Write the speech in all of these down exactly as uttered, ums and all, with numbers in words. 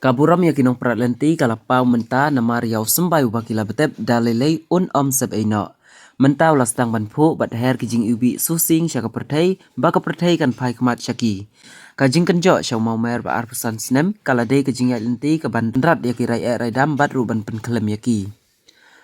Ka burom ïa ki nongprat lynti ka la paw mynta namar ïa u symbai uba ki la btep da lei lei un ym sep ei noh. Mynta u la sdang ban phuh bad her ki jingïohi shuh shuh sha ka pyrthei ba ka pyrthei kan phai khmat sha ki. Ka jingkynjoh sha u mawmer ba arphew san snem ka la dei ka jingïaid lynti kaban rat ïa ki rai eh rai dam bad ruh ban pynkhlem ïa ki.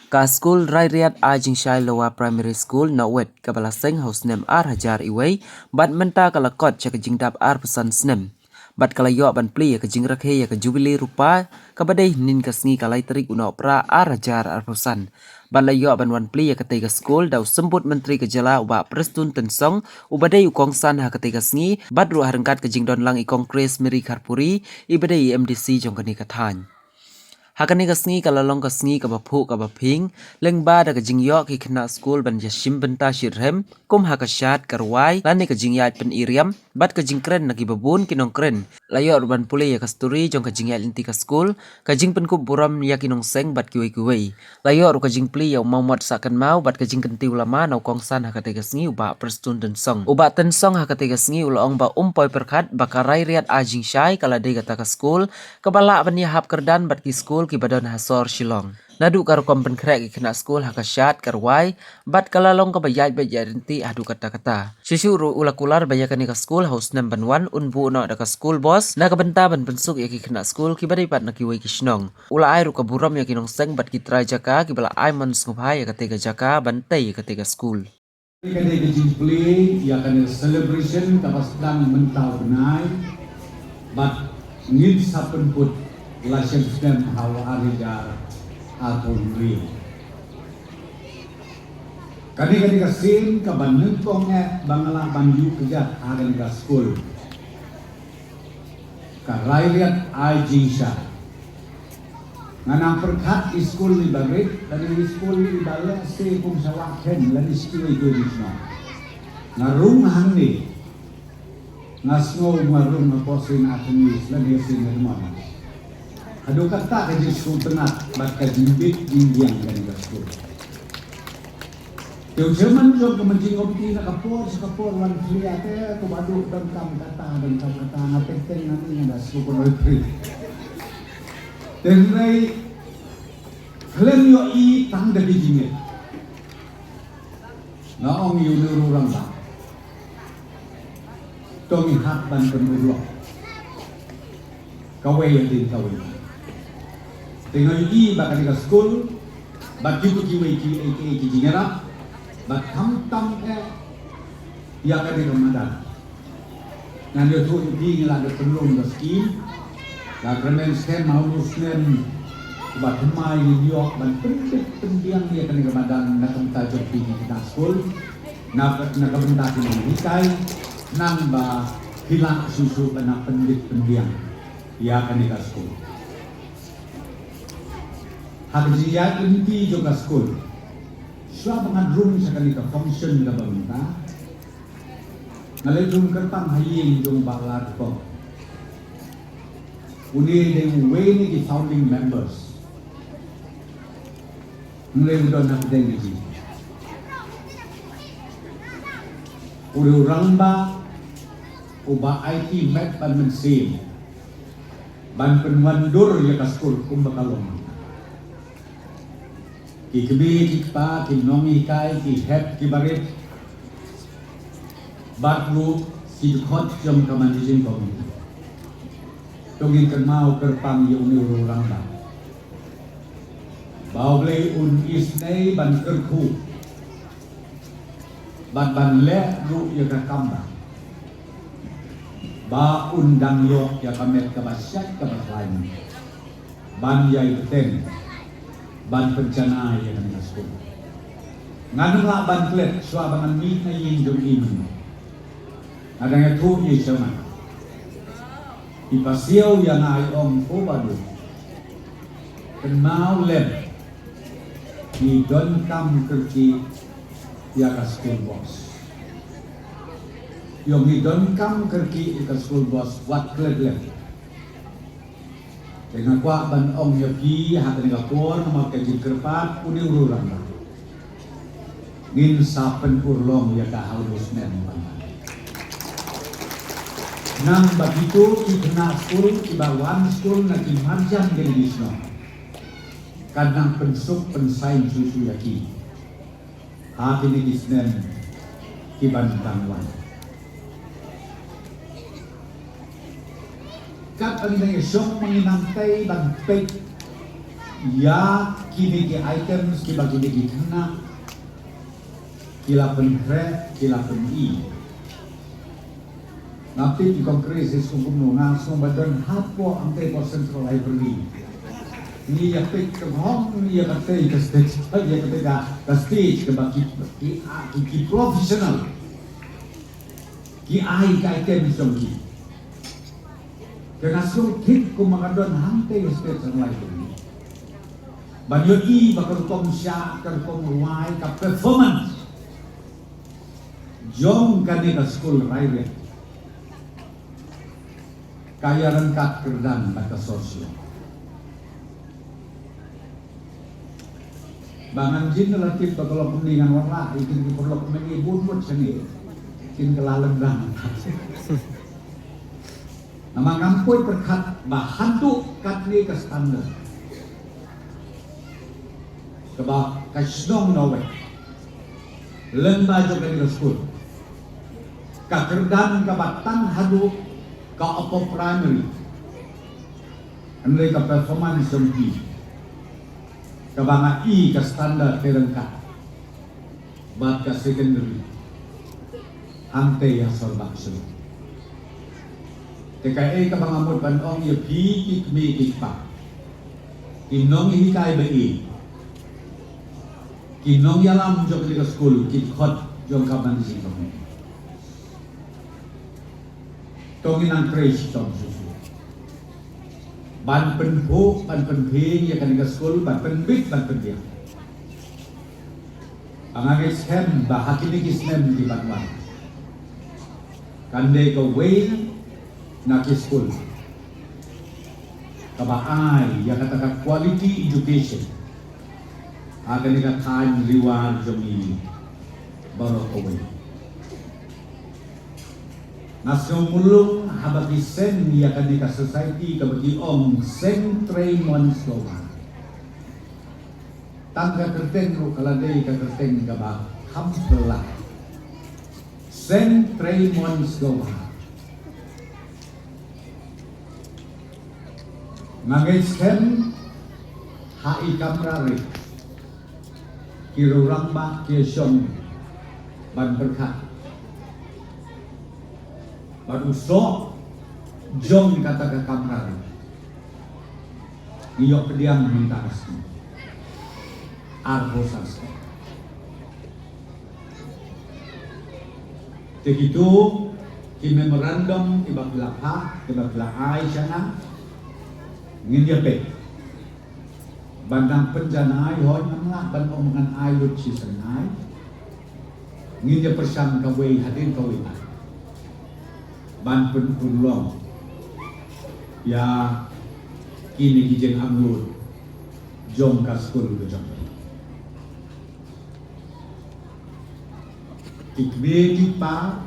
Ka skul Rairiat Ai Jingshai Lower Primary School Nowet kaba la seng ha u snem ar hajar wei bad mynta ka la kot sha ka jingdap arphew san snem. Bad ka la ïoh ban plie ïa ka jingrakhe ïa ka Jubilee Rupa kaba dei hynnin ka sngi ka lai tarik u Nohprah ar hajar arphew san. Bad la ïoh ban wan plie ïa katei ka skul da u Symbud Myntri ka jylla u Bah Prestone Tynsong uba dei u kongsan ha katei ka sngi bad ruh ha ryngkat ka jingdon lang i Kong Grace Mary Kharpuri iba dei i M D C jong kane ka thaiñ. Ha kane ka sngi ka la long ka sngi kaba phuh kaba phieng, lyngba da ka jingïoh ki khynnah skul ban ïashim bynta shitrhem, kum ha ka shad, ka rwai, lane ka jingïaid pynïriam, bad ka jingkren na kiba bun ki nongkren. La ïoh ruh ban pule ïa ka story jong ka jingïaid lynti ka skul, ka jingpynkup burom ïa ki nongseng bad kiwei kiwei. La ïoh ruh ka jingplie ïa u mawmot sah kynmaw bad ka jingkyntiew lama na u kongsan ha katei ka sngi u Bah Prestone Tynsong. U Bah Tynsong ha katei ka sngi u la ong ba um poi pyrkhat ba ka Rairiat Ai Jingshai ka la dei kata ka skul kaba lah ban ïahap kyrdan bad ki skul kiba don ha sor Shillong. Naduh ka rukom pynkhreh ki khynnah skul ha ka shad, ka rwai, bad ka la long kaba ïaid beit ïaid ryntih haduh katta katta. Shuh shuh ruh u la kular ba ïa kane ka skul ha u snem ban wan un buh noh da ka school bus na ka bynta ban pynsuk ïa ki khynnah skul kiba dei pat na kiwei ki shnong. U la ai ruh ka burom ïa ki nongseng bad ki trai jaka kiba la ai mon sngewbha ïa katei ka jaka ban tei ïa katei ka skul. Ka dei ka jingplie ïa kane ka celebration kaba sdang mynta u bnai bad ngin sa pynput la shem snem ha u ar hajar arphew hynriew. Kane ka dei ka sien kaba nyngkong eh ba nga lah ban ïuh kjat ha kane ka skul. Ka Rairiat Ai Jingshai. Nga nang pyrkhat i skul iba rit, lane i skul iba lehse kum sha wah khem, lane sha kiwei kiwei ki shnong. Nga rung hangne, nga sngew nga rung ha ka sien Athens, lane sien Edmond. Haduh katta ka jingsngewtynnat bad ka jingbit jingbiang kane ka skul. Te u chairman jong ka Managing Committee na ka por sha ka por wan khlieh te, ko ba duk donkam kata, donkam kata, nga teng teng nga ni nga da shu ko roi pri. Te hynrei khlem ïohi tang da ki jingngeit. Nga ong ïa une u rangbah. To ngi hap ban pynurlong. Kawei hadien kawei. Te nga ïohi ba kane ka skul, bad kiwei kiwei kiei kiei ki jingïarap, bad khamtam eh ïa kane ka madan. Ngan ïathuh ïa phi ngi la dep pynlong ka skim. La kyrmen skhem ha u snem uba thymmai ngin ïoh ban pynbit pynbiang ïa kane ka madan na ka bynta jong phi ki khynnah skul. Na ka, na ka bynta ki nonghikai, khnang ba phi lah shuh shuh ban nang pynbit pynbiang ïa kane ka skul. Ha ka jingïaid lynti jong ka skul, shuwa ba ngan rung sha kane ka function kaba mynta, nga leit rung kyrpang ha ïing jong u Bah Larkong. Une dei uwei na ki founding members. Hynrei u don hapdeng ka jingim. U dei u rangbah uba aiti met bad mynsiem ban pynwandur ïa ka skul kumba ka long. Ki kmie ki kpa, ki nonghikai, ki hep ki barit, bad ruh ki dkhot jong ka Managing Committee. To ngin kynmaw kyrpang ïa une u rangbah. Ba U Blei un isynei ban kyrkhu bad ban leh ruh ïa ka kam ba, ba un dang ïoh ïa ka met kaba shait kaba khlaiñ ban ïai bteng, ban pynjanai ïa kane ka skul. Ngan ym lah ban klet shuwa ba ngan mih na ïing jong i mynno. Nga dang ïathuh ïa i chairman. I pasiaw ïa nga, i ong ko ba duk. Kynmaw lem, ngi donkam kyrkieh ïa ka school bus. Ïoh ngi donkam kyrkieh ïa ka school bus, wat klet lem. Te nga kwah ban ong ïa phi ha kane ka por namar ka jingkyrpad une u rangbah. Ngin sa pynurlong ïa ka ha u snem ban wan. Namar ba kito ki khynnah skul kiba wan skul na ki marjan kine ki shnong, kan nang pynsuk pynsaiñ shuh shuh ïa ki ha kine ki snem ki ban dang wan. Katba ngi dang ïashong ma ngi nang tei ban peit ïa kine ki items kiba kine ki khynnah ki la pynkhreh, ki la pyni. Nga peit ki kong Chris is kum kumno, nga sngew ba don hapoh hangtei hapoh Central Library. Ngi ïa peit ka hong, ngi ïa ka tei ka stage, ïa ka tei ka, ka stage kaba ki, ki, ki, ki professional ki ai ka item jong ki. Te nga sngew thik kumba ka don hangtei ka stage Central Library. Ban ïohi ba ka rukom shah, ka rukom rwai, ka performance jong kane ka skul Rairiang ka ïaryngkat kyrdan bad ka sor shnong. Ba ngan jin la tip ba ka long kumne ngan wanrah ïa kine ki paralok kumne bun bun sha ngi. Kin kylla lyngdang. Namar ngam poi pyrkhat ba haduh katne ka standard kaba ka shnong Nongwei lyngba jong kane ka skul ka kyrdan kaba tang haduh ka upper primary. Hynrei ka performance jong ki kaba nga i ka standard ka ryngkat bad ka secondary hangtei ha sor Bah Shillong. Te kaei kaba nga mut ban ong ïa phi ki kmie ki kpa, ki nonghikai ba ïeit, ki nongïalam jong kane ka skul, ki khot jong ka managing committee. To ngin nang trei shitom shuh shuh ban pynphuh, ban pynphieng ïa kane ka skul, ban pynbit, ban pynbiang. Ba nga ngeit skhem ba ha kine ki snem ki ban wan kan dei kawei na ki skul kaba ai ïa kata ka quality education ha kane ka thaiñ Ri War jong ngi baroh kawei. Nga sngew mulung haba ki seng ïa kane ka society kaba ki ong Seng Trei Mon Sngewbha. Tang ka kyrteng ruh ka la dei ka kyrteng kaba kham phylla. Seng Trei Mon Sngewbha. Nga ngeit skhem ha i kamra ri ki rurang ba ki shong ban pyrkhat bad u soh jong kata ka kamra ri. Ngi ïoh pdiang mynta ka sngi. Arphew san snem. Te kito ki memorandum kiba phi la phah, kiba phi la ai sha nga, ngin ïa peit. Ban dang pynjanai, hooid, ngam lah ban ong ngan ai lut shi snem. Ngin ïa pyrshang kawei hadien kawei ban pynurlong ïa kine ki jingangnud jong ka skul ka jong. Ki kmie ki kpa,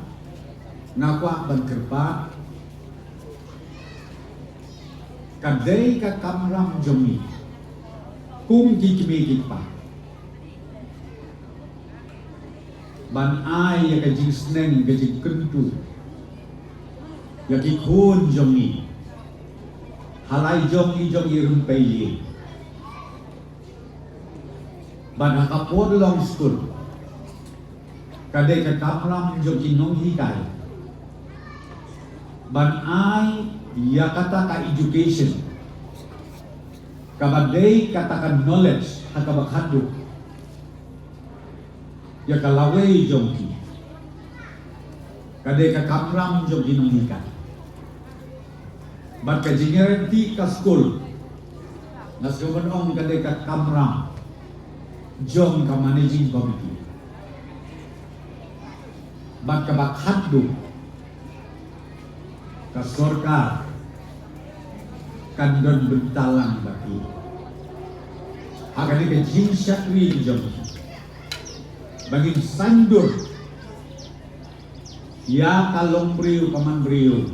nga kwah ban kyrpad, ka dei ka kamram jong ngi kum ki kmie ki kpa ban ai ïa ka jingsneng ka jingkyntu ïa ki khun jong ngi ha la i jong i jong i rympei ïing. Bad ha ka por long skul ka dei ka kamram jong ki nonghikai ban ai ïa kata ka education kaba dei kata ka knowledge ha kaba khatduh ïa ka lawei jong ki. Ka dei ka kamram jong ki nonghikai. Bad ka jingïarap ka skul, nga sngew ban ong ka dei ka kamram jong ka managing committee. Bad kaba khatduh, ka sorkar kan don bynta lang bad ki ha kane ka jingshakri jong ki. Ba ngin saiñdur ïa ka longbriew ka manbriew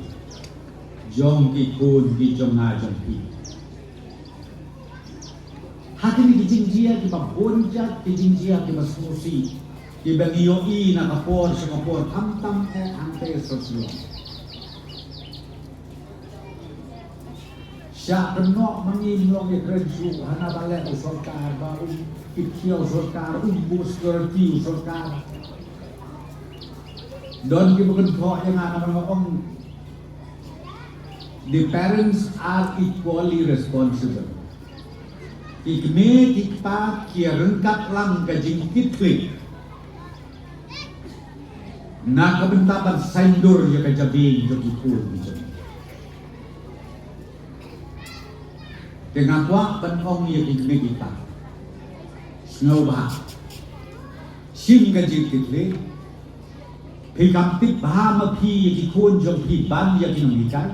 jong ki khun ki jong nga jong phi. Ha kine ki jingjia kiba bun jait, ki jingjia kiba sngewsih, kiba ngi ïohi na ka por sha ka por, khamtam eh hangtei sha Shillong. Sha kynnoh ma ngi ym long ïakren shuh, hana ba leh u sorkar, ba um kit khia u sorkar, um buh security u sorkar. Don kiba kynthoh ïa nga, nga ong, the parents are equally responsible. Ki kmie ki kpa ki ryngkat lang ka jingkitkhlieh na ka bynta ban saiñdur ïa ka jabieng jong ki khun ki jong. Te nga kwah ban ong ïa ki kmie ki kpa, sngewbha shim ka jingkitkhlieh. Phi kam tip bha ma phi ïa ki khun jong phi ban ïa ki nonghikai.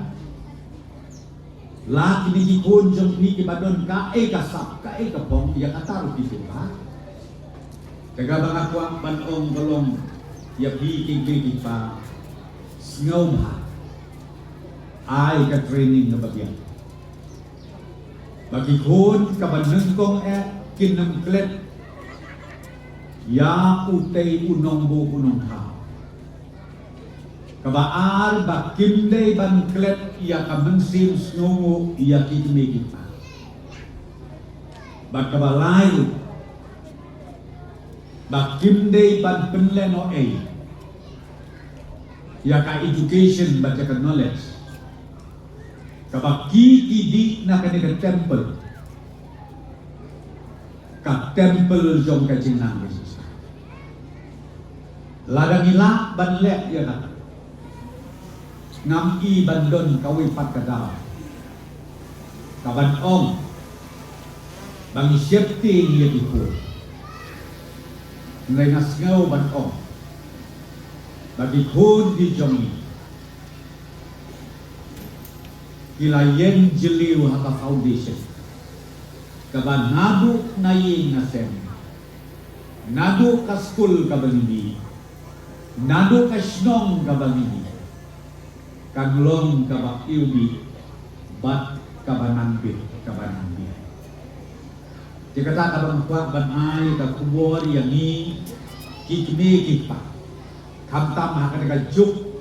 La kine ki khun jong phi kiba don kaei ka sap, kaei ka phong, ïa kata ruh phi tip bha. Te kaba nga kwah ban ong ka long ïa phi ki kmie ki kpa, sngewbha ai ka training kaba biang. Ba ki khun kaba nyngkong eh kin ym klet ïa utei u nongbuh u nongthaw. Kaba ar, ba kim dei ban klet ïa ka mynsiem sngewnguh ïa ki kmie ki kpa. Bad kaba lai ruh, ba kim dei ban pynlehnohei ïa ka education bad ïa ka knowledge kaba ki ki dih na kane ka temple, ka temple jong ka jingnang ka jingshai. Lada ngi lah ban leh ïa kata, ngam i ban don kawei pat ka daw kaban ong ba ngi sheptieng ïa ki khun. Hynrei nga sngew ban ong ba ki khun ki jong ngi ki la ïeng jylliew ha ka foundation kaba naduh na ïing na sem, naduh ka skul kaba ngi mih, naduh ka shnong kaba ngi mih, kan long kaba iwbih bad kaba nang bit, kaba nang bit. Te kata kaba nga kwah ban ai ka khubor ïa ngi ki kmie ki kpa. Khamtam ha kane ka juk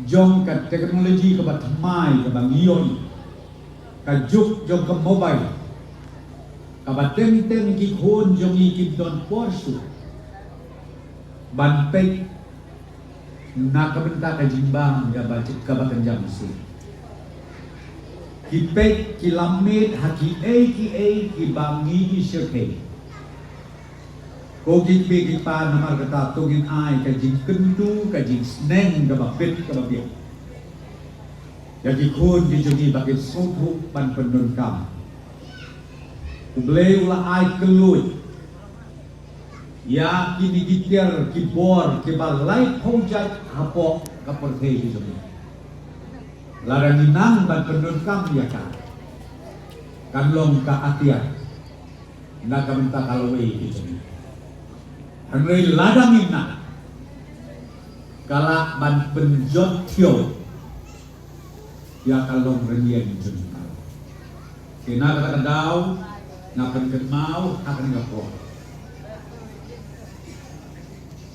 jong ka technology kaba thymmai kaba ngi ïohi, ka juk jong ka mobile, kaba teng teng ki khun jong ngi kim don por shuh ban peit na ka bynta ka jingbam kaba, kaba kynja mynsiem. Ki peit ki lam miet ha kiei kiei kiba ngi i shyrkhei. Ko ki kmie ki kpa, namar kata to ngin ai ka jingkyntu, ka jingsneng kaba bit kaba biang ïa ki khun ki jong ngi ba kin sngewthuh ban pyndonkam. U Blei u la ai kylluid ïa kine ki tiar ki bor kiba laiphew jait hapoh ka pyrthei ki jong ngi. Lada ngim nang ban pyndonkam ïa ka, kan long ka atiar na ka bynta ka lawei ki jong ngi. Hynrei lada ngim nang, ka lah ban pynjot thiaw ïa ka longrynïeng jong ngi. Te na kata ka daw nga pynkynmaw ha kane ka por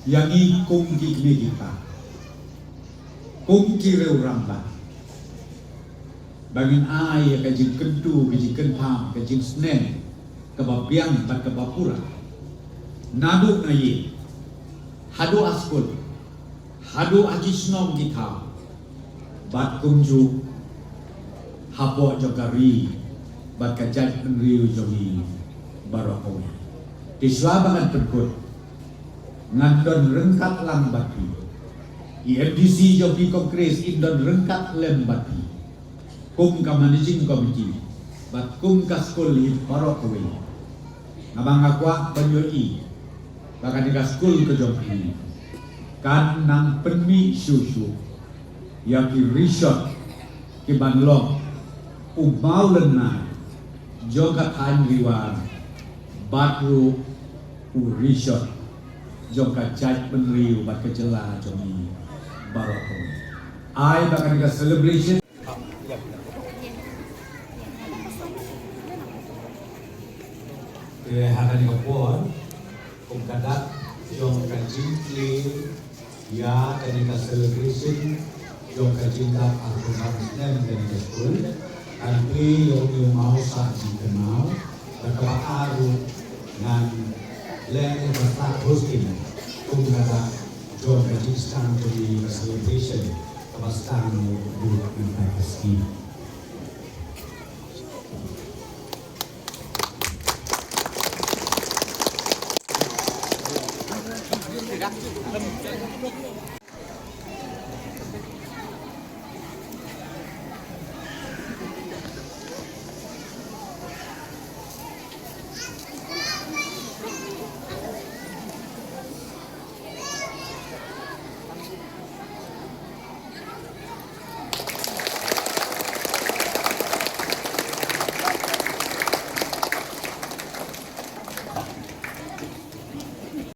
ïa ngi kum ki kmie ki kpa, kum ki riew rangbah, ba ngin ai ïa ka jingkyntu, ka jingkynpham, ka jingsneng kaba biang bad kaba pura, naduh na ïing haduh ha skul, haduh ha ki shnong ki thaw, bad kumjuh hapoh jong ka ri bad ka jaitbynriew jong ngi baroh kawei. Te shuwa ba ngan pynkut, ngan don ryngkat lang bad phi. I MDC jong phi Congress in don ryngkat lem bad phi kum ka managing committee bad kum ka skul hi baroh kawei. Namar nga kwah ban ïohi ba kane ka skul ka jong phi kan nang pynmih shuh shuh ïa ki rishot ki ban long u mawlynnai jong ka thaiñ Ri War bad ruh u rishot jong ka jaitbynriew bad ka jylla jong ngi baroh kawei. Ai ba kane ka celebration Te ha kane ka por, kum ka dak jong ka jingkit ïa kane ka celebration jong ka jingdap arphew san snem kane ka skul, ngan plie ïa u Mawsah Jingkynmaw, bad kaba ar ruh ngan leh ïa ka flag hoisting kum ka dak jong ka jingstad jong kane ka celebration kaba stad ruh mynta ka sngi.